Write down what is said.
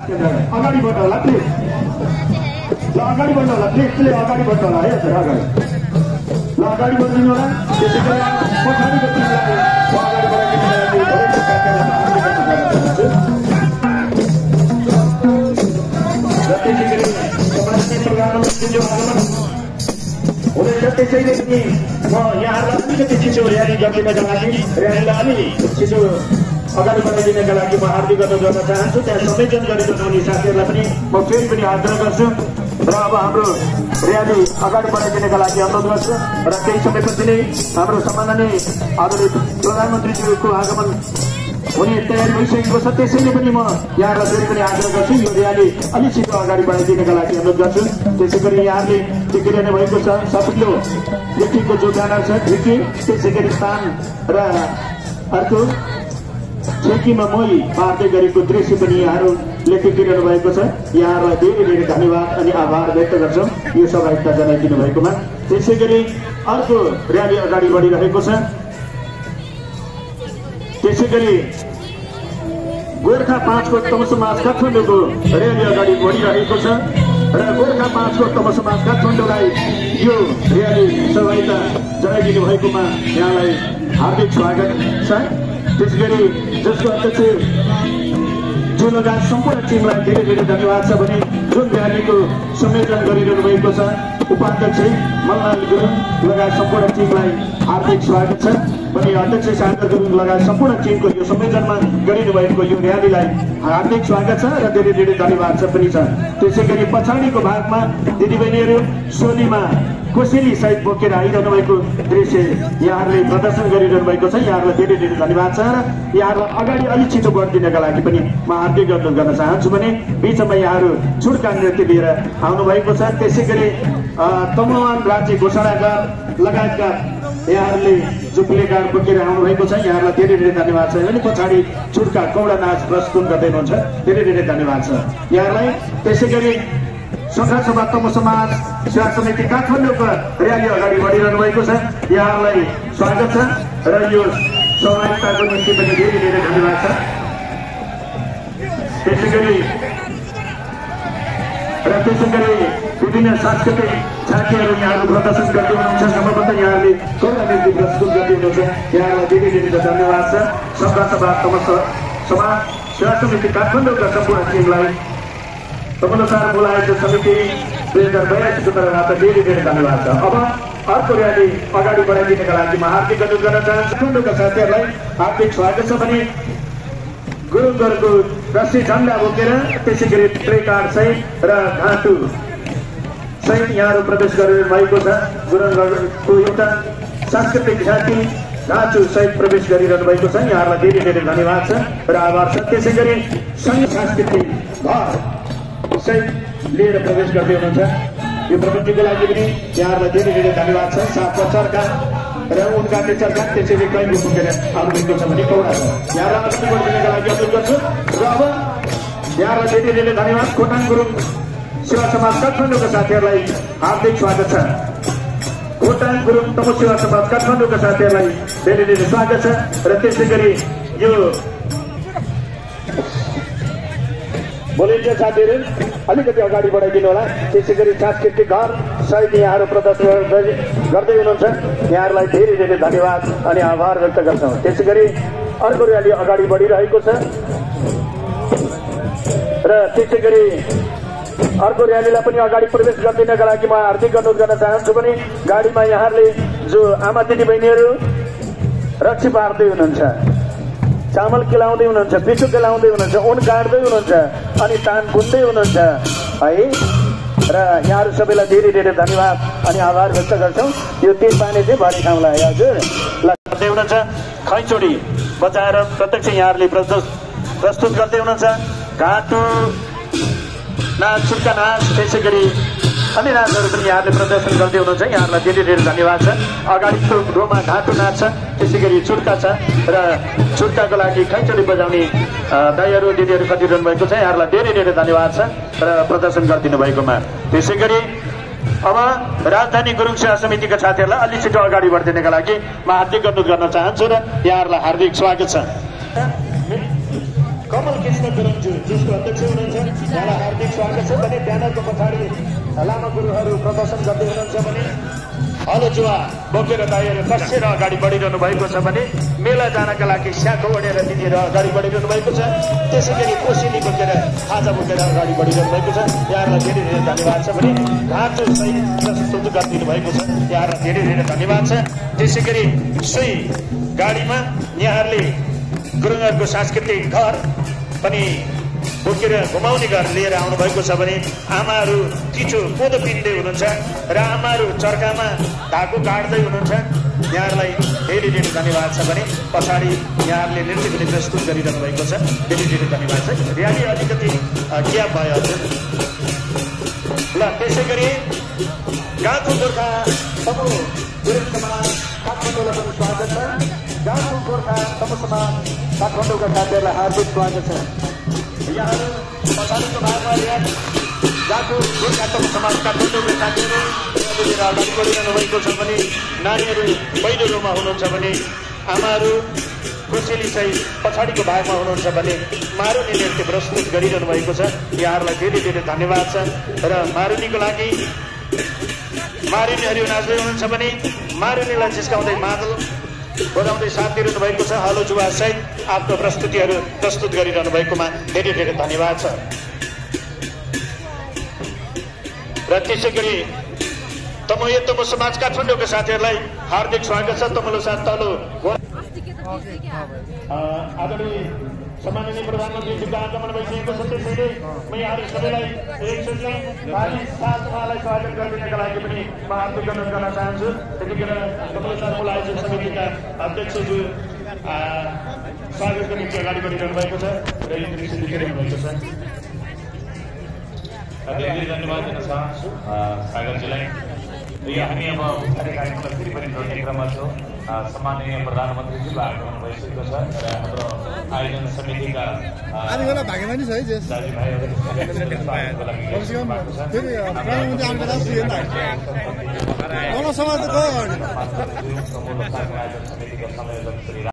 अगाडि बढ्नु होला प्लिज। ल अगाडि बढ्नु होला प्लिज, अगाडि बढ्नु होला है हजुर अगाडि। ल अगाडि बढ्दिनु होला। त्यसै गरी पछाडिको टिमलाई अगाडि बढाइदिनुको लागि धेरै शुभकामना र त्यसै गरी समाजसेवी प्रोग्राममा जुन आगमन हुँदैछ त्यसैले पनि म यहाँहरूलाई अलिकति छिटो र्याली गरिदिनका लागि र्यालीलाई अलि छिटो अगाडि बढाइदिनका लागि म हार्दिक अनुरोध गर्न चाहन्छु। त्यहाँ संयोजन गरेको हुने साथीहरूलाई पनि म फेरि पनि आग्रह गर्छु र अब हाम्रो र्याली अगाडि बढाइदिनका लागि अनुरोध गर्छु र केही समयपछि नै हाम्रो सम्माननीय आदरणीय प्रधानमन्त्रीज्यूको आगमन हुने तयारी भइसकेको छ। त्यसैले पनि म यहाँलाई फेरि पनि आग्रह गर्छु यो र्याली अलि छिटो अगाडि बढाइदिनका लागि अनुरोध गर्छु। त्यसै गरी यहाँले देखिरहनु भएको छ सपिलो लेखिएको जो ब्यानर छ खिड्की, त्यसै गरी स्थान र अर्को छेकीमा मै पार्दै गरेको दृश्य पनि यहाँहरू लेखिदिनु भएको छ। यहाँहरूलाई धेरै धेरै धन्यवाद अनि आभार व्यक्त गर्छौँ यो सहभागिता जनाइदिनु भएकोमा। त्यसै गरी अर्को र्याली अगाडि बढिरहेको छ। त्यसै गरी गोर्खा 5 को तमसमाज काठमाडौँको र्याली अगाडि बढिरहेको छ र गोर्खा 5 को तमसमाज काठमाडौँलाई यो र्याली सहभागिता जनाइदिनु भएकोमा यहाँलाई हार्दिक स्वागत छ। त्यस गरी जसको अध्यक्ष जो लगायत सम्पूर्ण टिमलाई धेरै धेरै धन्यवाद छ भने जुन र्यालीको संयोजन गरिरहनु भएको छ उपाध्यक्ष मल्लाल गुरुङ लगायत सम्पूर्ण टिमलाई हार्दिक स्वागत छ भने अध्यक्ष सागर गुरुङ लगायत सम्पूर्ण टिमको यो संयोजनमा गरिनु भएको यो र्यालीलाई हार्दिक स्वागत छ र धेरै धेरै धन्यवाद छ पनि छ। त्यसै गरी पछाडिको भागमा दिदीबहिनीहरू सोलीमा कोसेली सहित बोकेर आइरहनु भएको दृश्य यहाँहरूले प्रदर्शन गरिरहनु भएको छ। यहाँहरूलाई धेरै धेरै धन्यवाद छ र यहाँहरूलाई अगाडि अलिक छिटो बढिदिनका लागि पनि म हार्दिक अनुरोध गर्न चाहन्छु भने बिचमा यहाँहरू छुड्का नृत्य लिएर आउनु भएको छ। त्यसै गरी तमुवान राज्य घोषणाकार लगायतका यहाँहरूले जो प्लेकार्ड बोकेर आउनु भएको छ यहाँहरूलाई धेरै धेरै धन्यवाद छ भने पछाडि छुड्का कौडा नाच प्रस्तुत गर्दै हुनुहुन्छ धेरै धेरै धन्यवाद छ यहाँलाई। त्यसै गरी सखा सभा तम समाज सेवा समिति काठमाडौँको र्याली अगाडि बढिरहनु भएको छ। यहाँहरूलाई स्वागत छ र यो सहभागिताको निम्ति पनि धेरै धेरै धन्यवाद छ। त्यसै गरी विभिन्न सांस्कृतिक झाँकीहरू यहाँहरू प्रदर्शन गर्दै हुनुहुन्छ। सम्भवतः यहाँहरूले कौडा नृत्य प्रस्तुत गर्दै हुनुहुन्छ यहाँहरूलाई धेरै धेरै धन्यवाद छ। सखा सभा तम समाज सेवा समिति काठमाडौँका सम्पूर्ण टिमलाई तदनुसार बोलाएको समिति 2082 को तर्फबाट धेरै धेरै धन्यवाद छ। अब अर्को र्याली अगाडि बढाइदिनका लागि म हार्दिक अनुरोध गर्न चाहन्छु। काठमाडौँका साथीहरूलाई हार्दिक स्वागत छ भने गुरुङहरूको रस्सी झन्डा बोकेर त्यसै गरी प्लेकार्ड सहित र घाँटु सहित यहाँहरू प्रवेश गरिरहनु भएको छ। गुरुङहरूको एउटा सांस्कृतिक झाँकी घाँचु सहित प्रवेश गरिरहनु भएको छ। यहाँहरूलाई धेरै धेरै धन्यवाद छ र आभार छ। त्यसै गरी संघ सांस्कृतिक घर सहित लिएर प्रवेश गर्दै हुनुहुन्छ यो प्रवृत्तिको लागि पनि यहाँहरूलाई धेरै धेरै धन्यवाद छ। साथमा चर्का र उनका चर्का त्यसैले कहिले पुगेर आउनुभएको छ भने कौडा छ यहाँलाई अगाडि बढिदिनका लागि अनुरोध गर्छु र अब यहाँलाई धेरै धेरै धन्यवाद। खोटाङ गुरुङ सेवा समाज काठमाडौँका साथीहरूलाई हार्दिक स्वागत छ। खोटाङ गुरुङ तम सेवा समाज काठमाडौँका साथीहरूलाई धेरै धेरै स्वागत छ र त्यसै गरी यो भोलिन्टियर साथीहरू अलिकति अगाडि बढाइदिनु होला। त्यसै गरी सांस्कृतिक घर सहित यहाँहरू प्रदर्शन गर्दै हुनुहुन्छ यहाँहरूलाई धेरै धेरै धन्यवाद अनि आभार व्यक्त गर्छौँ। त्यसै गरी अर्को र्याली अगाडि बढिरहेको छ र त्यसै गरी अर्को र्यालीलाई पनि अगाडि प्रवेश गरिदिनका लागि म हार्दिक अनुरोध गर्न चाहन्छु भने गाडीमा यहाँहरूले जो आमा दिदीबहिनीहरू रक्सी पार्दै हुनुहुन्छ, चामल केलाउँदै हुनुहुन्छ, पिठो केलाउँदै हुनुहुन्छ, उन काट्दै हुनुहुन्छ अनि तान बुन्दै हुनुहुन्छ है र यहाँहरू सबैलाई धेरै धेरै धन्यवाद अनि आभार व्यक्त गर्छौँ। यो तेल पानी चाहिँ भरि ठाउँलाई हजुर गर्दै हुनुहुन्छ। खैचोडी बजाएर प्रत्यक्ष यहाँहरूले प्रस्तुत गर्दै हुनुहुन्छ। घाँटु नाच, छुट्का नाच, त्यसै गरी अन्य नाचहरू पनि यहाँहरूले प्रदर्शन गर्दै हुनुहुन्छ यहाँहरूलाई धेरै धेरै धन्यवाद छ। अगाडिको रोमा घाँटु नाच छ, त्यसै गरी छुट्का छ र छुट्काको लागि खैचोडी बजाउने दाइहरू दिदीहरू खटिरहनु भएको छ यहाँहरूलाई धेरै धेरै धन्यवाद छ र प्रदर्शन गरिदिनु भएकोमा। त्यसै गरी अब राजधानी गुरुङ सेवा समितिका साथीहरूलाई अलि छिटो अगाडि बढिदिनका लागि म हार्दिक अनुरोध गर्न चाहन्छु र यहाँहरूलाई हार्दिक स्वागत छ। कमल कृष्ण गुरुङज्यू जसको अध्यक्ष हुनुहुन्छ, उहाँलाई हार्दिक स्वागत छ भने ब्यानरको पछाडि लामा गुरुहरू प्रदर्शन गर्दै हुनुहुन्छ भने हलो जुवा बोकेर दाइहरू कसेर अगाडि बढिरहनु भएको छ भने मेला जानका लागि स्याको ओढेर दिदीहरू अगाडि बढिरहनु भएको छ। त्यसै गरी कोसेली बोकेर खाजा बोकेर अगाडि बढिरहनु भएको छ। यहाँहरूलाई धेरै धेरै धन्यवाद छ भने घाँचो सहित प्रस्तुत गरिदिनु भएको छ। यहाँहरूलाई धेरै धेरै धन्यवाद छ। त्यसै गरी सोही गाडीमा यहाँहरूले गुरुङहरूको सांस्कृतिक घर पनि बोकेर घुमाउने घर लिएर आउनुभएको छ भने आमाहरू किचो कोदो पिन्दै हुनुहुन्छ र आमाहरू चर्कामा धागो काट्दै हुनुहुन्छ। यहाँहरूलाई धेरै धेरै धन्यवाद छ भने पछाडि यहाँहरूले नृत्य पनि प्रस्तुत गरिरहनु भएको छ। धेरै धेरै धन्यवाद छ। र्याली अलिकति ग्याप भयो हजुर। ल त्यसै गरी गाउँको गोर्खा समूह गुरुङ समाज काठमाडौँलाई पनि स्वागत छ। गाउँको गोर्खा समूह समाज काठमाडौँका साथीहरूलाई हार्दिक स्वागत छ। यहाँहरू पछाडिको भागमा गाउँको गोर्खा समूह समाज काठमाडौँका साथीहरू अगाडि बढिरहनु भएको छ भने नानीहरू पहिलो रोमा हुनुहुन्छ भने आमाहरू कोसेली सहित पछाडिको भागमा हुनुहुन्छ भने मारुनी नृत्य प्रस्तुत गरिरहनु भएको छ। यहाँहरूलाई धेरै धेरै धन्यवाद छ। र मारुनीको लागि मारुनीहरू नाच्दै हुनुहुन्छ भने मारुनीलाई जिस्काउँदै मादल बजाउँदै साथ दिइरहनु भएको छ। हलो जुवा सहित आफ्नो प्रस्तुतिहरू प्रस्तुत गरिरहनु भएकोमा धेरै धेरै धन्यवाद छ। र त्यसै गरी तमो समाज काठमाडौँका साथीहरूलाई हार्दिक स्वागत छ। तमलो साथ तलो आदरणीय सम्माननीय प्रधानमन्त्री श्री आगमन भइसकेको छ। त्यसैले म यहाँहरू सबैलाई एकचोटि उहाँलाई स्वागत गरिदिनका लागि पनि म हार्दिक अनुरोध गर्न चाहन्छु। त्यतिखेर तमलो साथ मूल आयोजक समितिका अध्यक्षज्यू स्वागतको निम्ति अगाडि बढिरहनु भएको छ र यो दृश्य देखिरहनु भएको छ। धेरै धन्यवाद दिन चाहन्छु सागरजीलाई। यो हामी अब कार्यक्रमलाई फेरि पनि जोड्ने क्रममा छौँ। सम्माननीय प्रधानमन्त्रीज्यूको आगमन भइसकेको छ र हाम्रो आयोजन समितिका दाजुभाइहरू